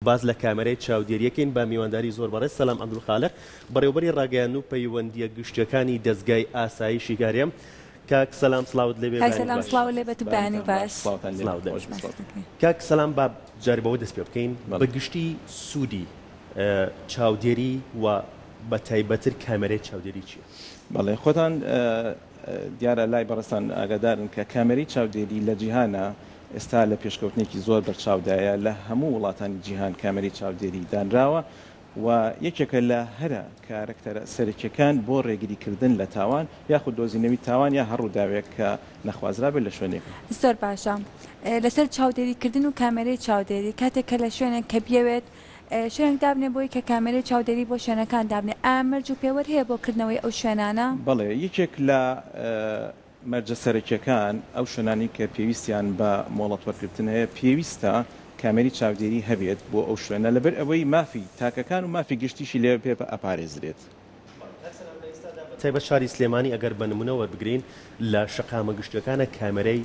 باس لە کامێرای چاودێریەکەین بە میوانداری زۆر بەڕێز سەلام عەبدولخالق بەڕێوبەری ڕاگەیاندن و پەیوەندیە گشتیەکانی دەزگای ئاسایشی هەرێم. کاک سەلام سڵاوت لێبێ کاک بەیانیت سەلام باش. سڵاوت لێبێت و بەیانی بەیانتان باش باش. سڵاوتان لێبێ سڵاوت خۆش لێبێت. بێت. سپاس دەکەین. کاک سەلام با جارێ بەوە دەست پێ بکەین بەڵێ. بە گشتی سوودی چاودێری و بە تایبەتر کامێرای چاودێری چیە؟ بەڵێ خۆتان دیارە لای بەڕێزتان ئاگادارن کە کامێرەی چاودێری لە جیهانا ئێستا لە پێشکەوتنێکی زۆر بەرچاودایە، لە هەموو وڵاتانی جیهان کامێرەی چاودێری دانراوە و یەکێکە لە هەرە کارەکتەرە سەرەکیەکان بۆ ڕێگریکردن لە تاوان یاخود دۆزینەوی تاوان یا هەر ڕووداوێک کە نەخوازرابێت لە شوێنێک. زۆر باشە لەسەر چاودێری کردن و کامێرەی چاودێری کاتێک کە لە شوێنێک کە بیەوێت شوێنێک دابنێ بۆی کە کامێرەی چاودێری بۆ شوێنەکان دابنێ ئایا مەرج و پێوەر هەیە بۆ کردنەوەی ئەو شوێنانە؟ بەڵێ یەکێک لە مەرجە سەرەکیەکان، ئەو شوێنانەی کە پێویستیان بە مۆڵەت وەرگرتن هەیە، پێویستە کامێری چاودێری هەبێت بۆ ئەو شوێنە، لەبەر ئەوەی مافی تاکەکان و مافی گشتیشی لێ پێ ئەپارێزرێت. تایبەت شاری سلێمانی ئەگەر بە نمونە وەربگرین لە شەقامە گشتیەکانە کامێرەی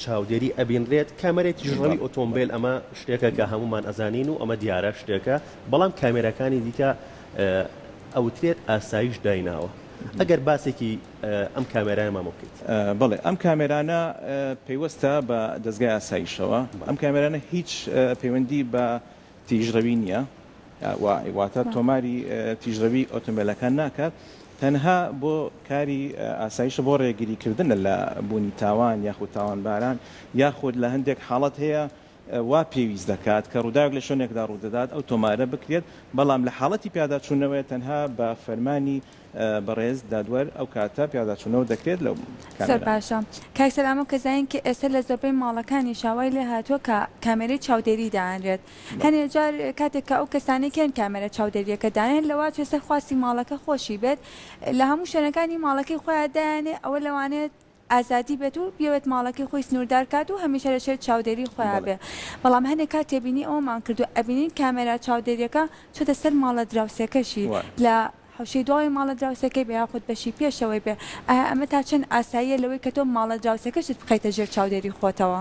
چاودێری ئەبینرێت، کامێرەی تیژڕەوی ئۆتۆمبێل ئەمە شتێکە کە هەموومان ئەزانین و ئەمە دیارە شتێکە، بەڵام کامێراکانی دیکە ئەوترێت ئاسایش دایناوە. ئەگەر باسێکی ئەم کامێرایەمان بۆ بکەیت. بەڵێ ئەم کامێرانە پەیوەستە بە دەزگای ئاسایشەوە، ئەم کامێرانە هیچ پەیوەندی بە تیژڕەوی نییە، واتە تۆماری تیژڕەوی ئۆتۆمبێلەکان ناکات، تەنها بۆ کاری ئاسایشە بۆ ڕێگریکردنە لە بوونی تاوان یاخود تاوانباران یاخود لە هەندێک حاڵەت هەیە وا پێویست دەکات کە ڕووداوێک لە شوێنێکدا ڕوودەدات ئەو تۆمارە بکرێت، بەڵام لە حاڵەتی پیاداچوونەوەی تەنها بە فەرمانی بەڕێز دادوەر ئەو کاتە پیاداچوونەوە دەکرێت لەو زۆر کامێرانە. باشە کاک سەلام ئەو کەسانەی کە ئێستا لە زۆربەی ماڵەکانیشا وای لێ هاتووە کە کامێرەی چاودێری دانرێت هەنێ جار کاتێک کە ئەو کەسانەی کێن کامێرە چاودێریەکە دانێن لەواچێ سەر خواستی ماڵەکە خۆشی بێت لە هەموو شوێنەکانی ماڵەکەی خۆیان دایانێ ئەوە لەوانەیە ئازادی بێت و بیەوێت ماڵەکەی خۆی سنووردار کات و هەمیشە لە ژێر چاودێری خۆیا بێ بەڵام هەنێک کات تێبینی ئەوەمان کردووە ئەبینین کامێرا چاودێریەکە چۆتە سەر ماڵە دراوسێکەشی لە حەوشەی دواوەی ماڵە دراوسێکەی بێ یاخود بەشی پێشەوەی بێ ئایا ئەمە تا چەند ئاساییە لەوەی کە تۆ ماڵە دراوسێکەشت بخەیتە ژێر چاودێری خۆتەوە؟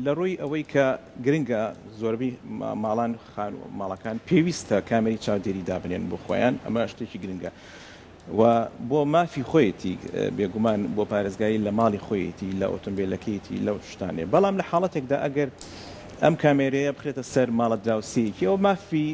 لە ڕووی ئەوەی کە گرنگە زۆربەی ماڵان خانوو ماڵەکان پێویستە کامێری چاودێری دابنێن بۆ خۆیان ئەمە شتێکی گرنگە و بۆ مافی خۆیەتی بێگومان بۆ پارێزگاری لە ماڵی خۆیەتی لە ئۆتۆمبیلەکەیەتی لەو شتانێ بەڵام لە حاڵەتێکدا ئەگەر ئەم کامێرەیە بخرێتە سەر ماڵە دراوسێیەکی ئەو مافی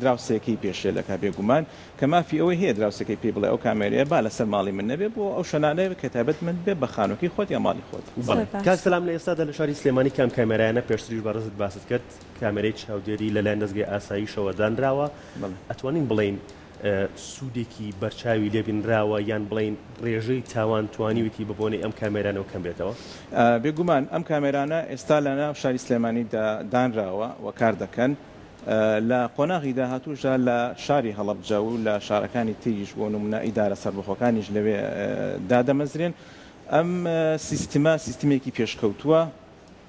دراوسێکەی پێشێل ئەکا بێگومان کە مافی ئەوەی هەیە دراوسێکەی پێی بڵێ ئەو کامێرەیە با لەسەر ماڵی من نەبێ بۆ ئەو شوێنانە کە تایبەتمەند بێ بە خانووەکەی خۆت یا ماڵی خۆت. بەڵێ کاک سەلام لە ئێستادا لە شاری سلێمانی کام کامێرایانە پێشتریش بەڕێزت باست کرد کامێرەی چاودێری لەلایەن دەزگای ئاسایشەوە دانراوە ئەتوانین بڵێین سوودێکی بەرچاوی لێ بینراوە یان بڵێین ڕێژەی تاوان توانیویتی بە بۆنەی ئەم کامێرانەوە کەم بێتەوە؟ بێگومان ئەم کامێرانە ئێستا لە ناو شاری سلێمانیدا دانراوە و کار دەکەن لە قۆناغی داهاتووشدا لە شاری هەڵەبجە و لە شارەکانی تریش بۆ نموونە ئیدارە سەربەخۆکانیش لەوێ دادەمەزرێن. ئەم سیستمە سیستمێکی پێشکەوتووە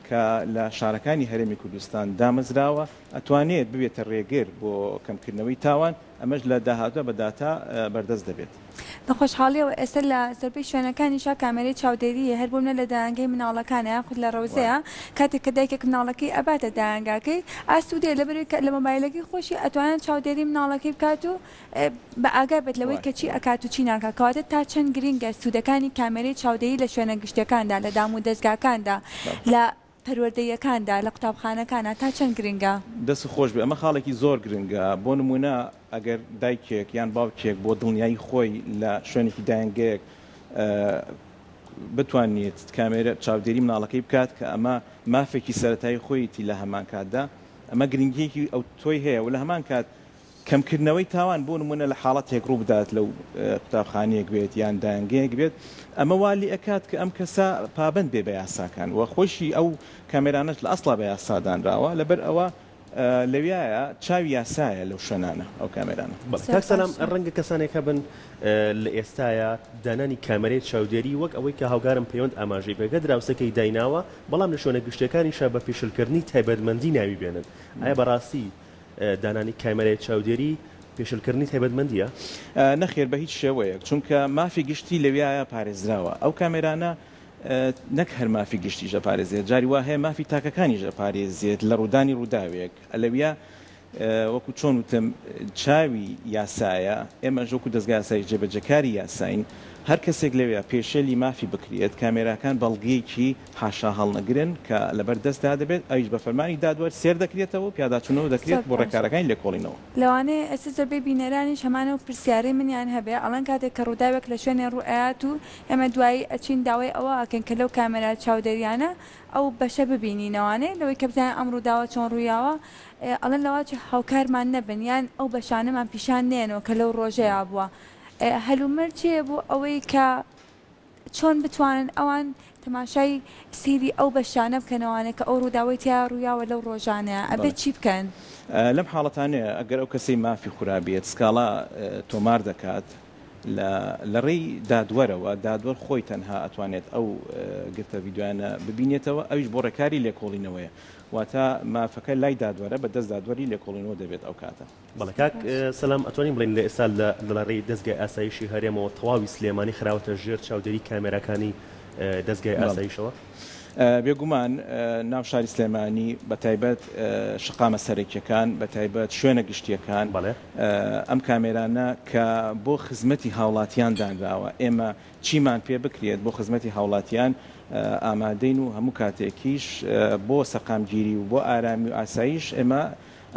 کە لە شارەکانی هەرێمی کوردستان دامەزراوە، ئەتوانێت ببێتە رێگر بۆ کەمکردنەوەی تاوان، ئەمەش لە داهاتوودا بە داتا بەردەست دەبێت. بە خۆشحاڵیەوە ئێستا لە زۆربەی شوێنەکانیشا کامێرەی چاودێری هەیە، هەر بۆ منە لە دایەنگەی مناڵەکانە یاخود لە ڕەوزەیە کاتێک کە دایکێک مناڵەکەی ئەباتە دایەنگاکەی ئاسوودەیە لەبەرئەوەی کە لە مۆبایلەکەی خۆشی ئەتوانێت چاودێری مناڵەکەی بکات و بە ئاگا بێت لەوەی کە چی ئەکات و چی ناکات کەواتە تا چەند گرینگە سوودەکانی کامێرەی چاودێری لە شوێنە گشتیەکاندا لە دام و دەزگاکاندا لە پەروەردەییەکاندا لە قوتابخانەکانا تا چەند گرنگە؟ دەست خۆش بێ ئەمە خاڵێکی زۆر گرنگە بۆ نمونە ئەگەر دایکێک یان باوکێک بۆ دڵنیایی خۆی لە شوێنێکی دایەنگەیەک بتوانێت کامێرە چاودێری مناڵەکەی بکات کە ئەمە مافێکی سەرەتایی خۆیەتی لە هەمان کاتدا ئەمە گرنگیەکی ئەوتۆی هەیە و لە هەمان کات کەمکردنەوەی تاوان، بۆ نموونە لە حاڵەتێک ڕووبدات لەو قوتابخانەیەک بێت یان دایەنگەیەک بێت، ئەمە وا لێئەکات کە ئەم کەسە پابەند بێ بە یاساکان و خۆیشی ئەو کامێرانەش لە ئەسڵا بە یاسا دانراوە، لەبەر ئەوە لەویایە چاوی یاسایە لەو شوێنانە ئەو کامێرانە. بەڵێ کاک سەلام، ڕەنگە کەسانێک هەبن لە ئێستایا دانانی کامێرەی چاودێری وەک ئەوەی کە هاوکارم پەیوەند ئاماژەی پێکرد دراوسێکەی دایناوە، بەڵام لە شوێنە گشتیەکانیشا بە پێشلکردنی تایبەتمەندی ناوی بێنن، ئایا بەڕاستی دانانی کامێرای چاودێری پێشێلکردنی تایبەتمەندییە؟ نەخێر بە هیچ شێوەیەک، چونکە مافی گشتی لەویایە پارێزراوە، ئەو کامێرانە. نەک هەر مافی گشتیش ئەپارێزێت، جاری وا هەیە مافی تاکەکانیش ئەپارێزێت لە ڕوودانی ڕووداوێک، لەویا وەکو چۆن وتم چاوی یاسایە، ئێمەش وەکو دەزگای یاسایی جێبەجێکاری یاساین، هەر کەسێک لەویا پێشێلی مافی بکرێت، کامێراکان بەڵگەیەکی حاشا هەڵنەگرن کە لەبەر دەستدا دەبێت، ئەویش بە فەرمانی دادوەر سێر دەکرێتەوە و پیاداچوونەوە دەکرێت زۆر بۆ باش. ڕێکارەکانی لێکۆڵینەوە. لەوانەیە ئێستا زۆربەی بینەرانیش هەمان ئەو پرسیارەی منیان هەبێ، ئەڵێن کاتێک کە ڕووداوێک لە شوێنێ ڕوو ئەیات و ئێمە دوایی ئەچین داوای ئەوە ئەکەین کە لەو کامێرا چاودێریانە ئەو بەشە ببینینەوانێ لەوەی کە بزانین ئەم ڕووداوە چۆن ڕوویاوە ئەڵێن لەواچێ هاوکارمان نەبن یان ئەو بەشانەمان پیشان نەیەنەوە کە لەو ڕۆژەیا بووە هەلومەرج هەیە بۆ ئەوەی کە چۆن بتوانن ئەوان تەماشای سەیری ئەو بەشانە بکەنەوانێ کە ئەو ڕووداوەی تیا ڕوویاوە لەو ڕۆژانەیا ئەبێ بەڵێ چی بکەن؟ لەم حاڵەتانەیە ئەگەر ئەو کەسەی مافی خورابێت سکاڵا تۆمار دەکات لە لە ڕێی دادوەرەوە، دادوەر خۆی تەنها ئەتوانێت ئەو گرتە ڤیدیۆیانە ببینێتەوە، ئەویش بۆ ڕێکاری لێکۆڵینەوەیە، واتە مافەکە لای دادوەرە، بە دەست دادوەری لێکۆڵینەوە دەبێت ئەو کاتە. بەڵێ کاک سەلام ئەتوانین بڵێین لە ئێستا لە لە ڕێی دەزگای ئاسایشی هەرێمەوە تەواوی سلێمانی خراوەتە ژێر چاودێری کامێراکانی دەزگای ئاسایشەوە؟ بێگومان ناو شاری سلێمانی بە تایبەت شەقامە سەرەکیەکان بە تایبەت شوێنە گشتیەکان ئەم کامێرانە کە بۆ خزمەتی هاوڵاتیان دانراوە ئێمە چیمان پێ بکرێت بۆ خزمەتی هاوڵاتیان ئامادەین و هەموو کاتێکیش بۆ سەقامگیری و بۆ ئارامی و ئاسایش ئێمە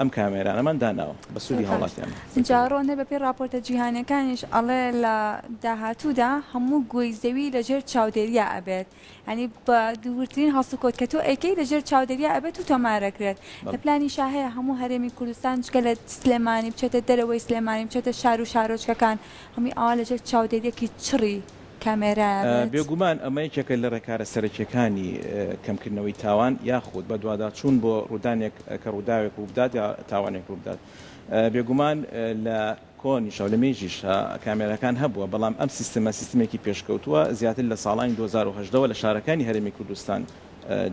ئەم کامێرانەمان داناوە بە سوودی هاوڵاتیان. جا ڕۆنە بەپێی ڕاپۆرتە جیهانیەکانیش ئەڵێ لە داهاتوودا هەموو گۆی زەوی لەژێر چاودێریا ئەبێت یانی بە دوورترین هەڵسوکەوت کە تۆ ئەیکەی لەژێر چاودێریا ئەبێت و تۆمارەکرێت لە پلانیشا هەیە هەموو هەرێمی کوردستان جگە لە سلێمانی بچێتە دەرەوەی سلێمانی بچێتە شار و شارۆچکەکان هەمووی ئاوا لەژێر چاودێریەکی چڕی کامێرایە بێت. بێگومان ئەمە یەکێکە لە ڕێکارە سەرەکیەکانی کەمکردنەوەی تاوان یاخود بەدواداچوون بۆ ڕوودانێک کە ڕووداوێک ڕووبدات یا تاوانێک ڕووبدات. بێگومان لە کۆنیشە و لە مێژیشە کامێراکان هەبووە، بەڵام ئەم سیستمە سیستمێکی پێشکەوتووە زیاتر لە ساڵانی 2018 وە لە شارەکانی هەرێمی کوردستان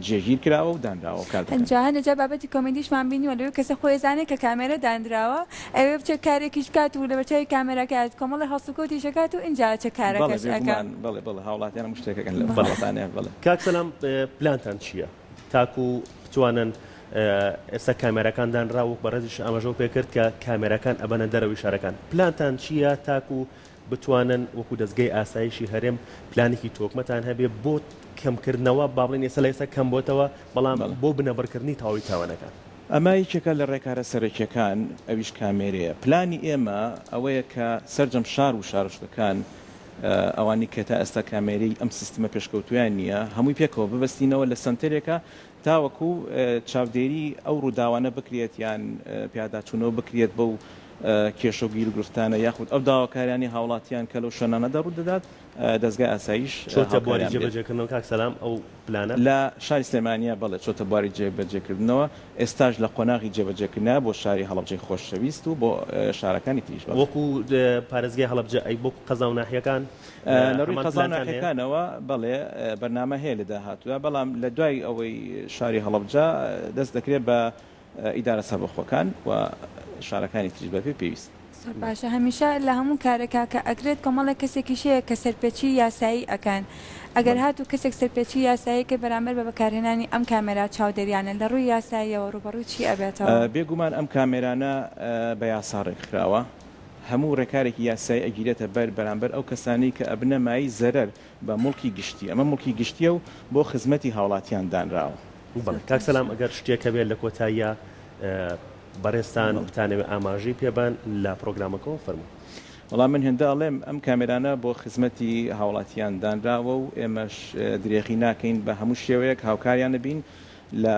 جێگیر کراوە و دانراوە و کار دەکەن. جا هەنێ جار بابەتی کۆمیدیشمان بینیوە لەوێ کەسە خۆی ئەزانێ کە کامێرە دانراوە ئەیەوێ بچێ کارێکیش بکات و لەبەرچاوی کامێراکە کۆمەڵێ هەڵسوکەوتیش ئەکات و ئینجا ئەچێ بەڵێ کارەکەش ئەکا. بێگومان بەڵێ بەڵێ هاوڵاتیان هەموو شتێک ئەکەن لەو بەڵێ حاڵەتانەیە بەڵێ. کاک سەلام پلانتان چییە تاکو بتوانن ئێستا کامێراکان دانراوە وەک بەڕێزیش ئاماژەو پێکرد کە کامێراکان ئەبەنە دەرەوەی شارەکان پلانتان چییە تاکو بتوانن وەکو دەزگای ئاسایشی هەرێم پلانێکی تۆکمەتان هەبێ بۆ کەمکردنەوە با بڵێین ئێستا لە ئێستا کەم بۆتەوە بەڵام بۆ بنەبڕکردنی تەواوی تاوانەکان؟ ئەمە یەکێکە لە ڕێکارە سەرەکیەکان ئەویش کامێرەیە. پلانی ئێمە ئەوەیە کە سەرجەم شار و شارۆچکەکان ئەوانەی کە تا ئێستا کامێرەی ئەم سیستمە پێشکەوتوویان نییە هەمووی پێکەوە ببەستینەوە لە سەنتەرێکا تاوەکو چاودێری ئەو ڕووداوانە بکرێت یان پیاداچوونەوە بکرێت بەو کێشە و گیروگرفتانە یاخود ئەو داواکاریانەی هاوڵاتیان کە لەو شوێنانەدا ڕوودەدات دەزگای ئاسایش چۆتە بواری هاوکاریان بێت. جێبەجێکردنەوە کاک سەلام ئەو پلانە؟ لە شاری سلێمانییە بەڵێ چۆتە بواری جێبەجێکردنەوە، ئێستاش لە قۆناغی جێبەجێکردنە بۆ شاری هەڵەبجەی خۆشەویست و بۆ شارەکانی تریش بەڵێ. وەکو پارێزگای هەڵەبجە ئەی بۆ قەزا و ناحیەکان لە ڕووی هەمان قەزا و پلانتان هەیە؟ ناحیەکانەوە بەڵێ بەرنامە هەیە لە داهاتوودا، بەڵام لە دوای ئەوەی شاری هەڵەبجە دەست دەکرێت بە ئیدارە سەربەخۆکان و شارەکانی تریش بەپێی پێویست. زۆر باشە هەمیشە لە هەموو کارێکا کە ئەکرێت کۆمەڵێک کەسێکیش هەیە کە سەرپێچی یاسایی ئەکەن ئەگەر هاتوو کەسێک سەرپێچی یاسایی کرد بەرامبەر بە بەکارهێنانی ئەم کامێرا چاودێریانە لە ڕووی یاساییەوە ڕووبەڕووی چی ئەبێتەوە؟ بێگومان ئەم کامێرانە بە یاسا ڕێکخراوە هەموو ڕێکارێکی یاسایی ئەگیرێتە بەر بەرامبەر ئەو کەسانەی کە ئەبنە مایەی زەرەر بە موڵکی گشتی، ئەمە موڵکی گشتیە و بۆ خزمەتی هاوڵاتیان دانراوە. بەڵێ کاک سەلام ئەگەر شتێک هەبێت لە کۆتاییا بەڕێزتان بتانەوێت ئاماژەی پێ بەن لە پڕۆگرامەکەوە فەرموون. وەڵا من هێندە ئەڵێم ئەم کامێرانە بۆ خزمەتی هاوڵاتیان دانراوە و ئێمەش درێغی ناکەین بە هەموو شێوەیەک هاوکاریان ئەبین لە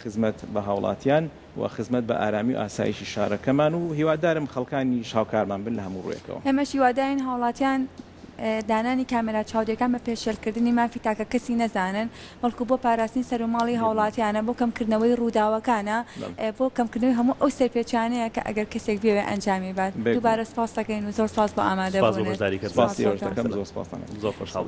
خزمەت بە هاوڵاتیان و خزمەت بە ئارامی و ئاسایشی شارەکەمان و هیوادارم خەڵکانیش هاوکارمان بن لە هەموو ڕوویەکەوە. ئێمەش هیوادارین هاوڵاتیان دانانی کامێرا چاودێرەکان بە پێشێلکردنی مافی تاکەکەسی نەزانن، بەڵکو بۆ پاراستنی سەروماڵی هاوڵاتیانە، بۆ کەمکردنەوەی ڕووداوەکانە، بۆ کەمکردنەوەی هەموو ئەو سەرپێچیانەیە کە ئەگەر کەسێک بیەوێت ئەنجامی بات. دووبارە سوپاست دەکەین و زۆر سوپاس بۆ سوپاس بۆ ئامادەبوونت. بەشداریکردن. سوپاسی ئێوەش دەکەم. زۆر سوپاستان دەکەم. زۆر خۆشحاڵ بووین.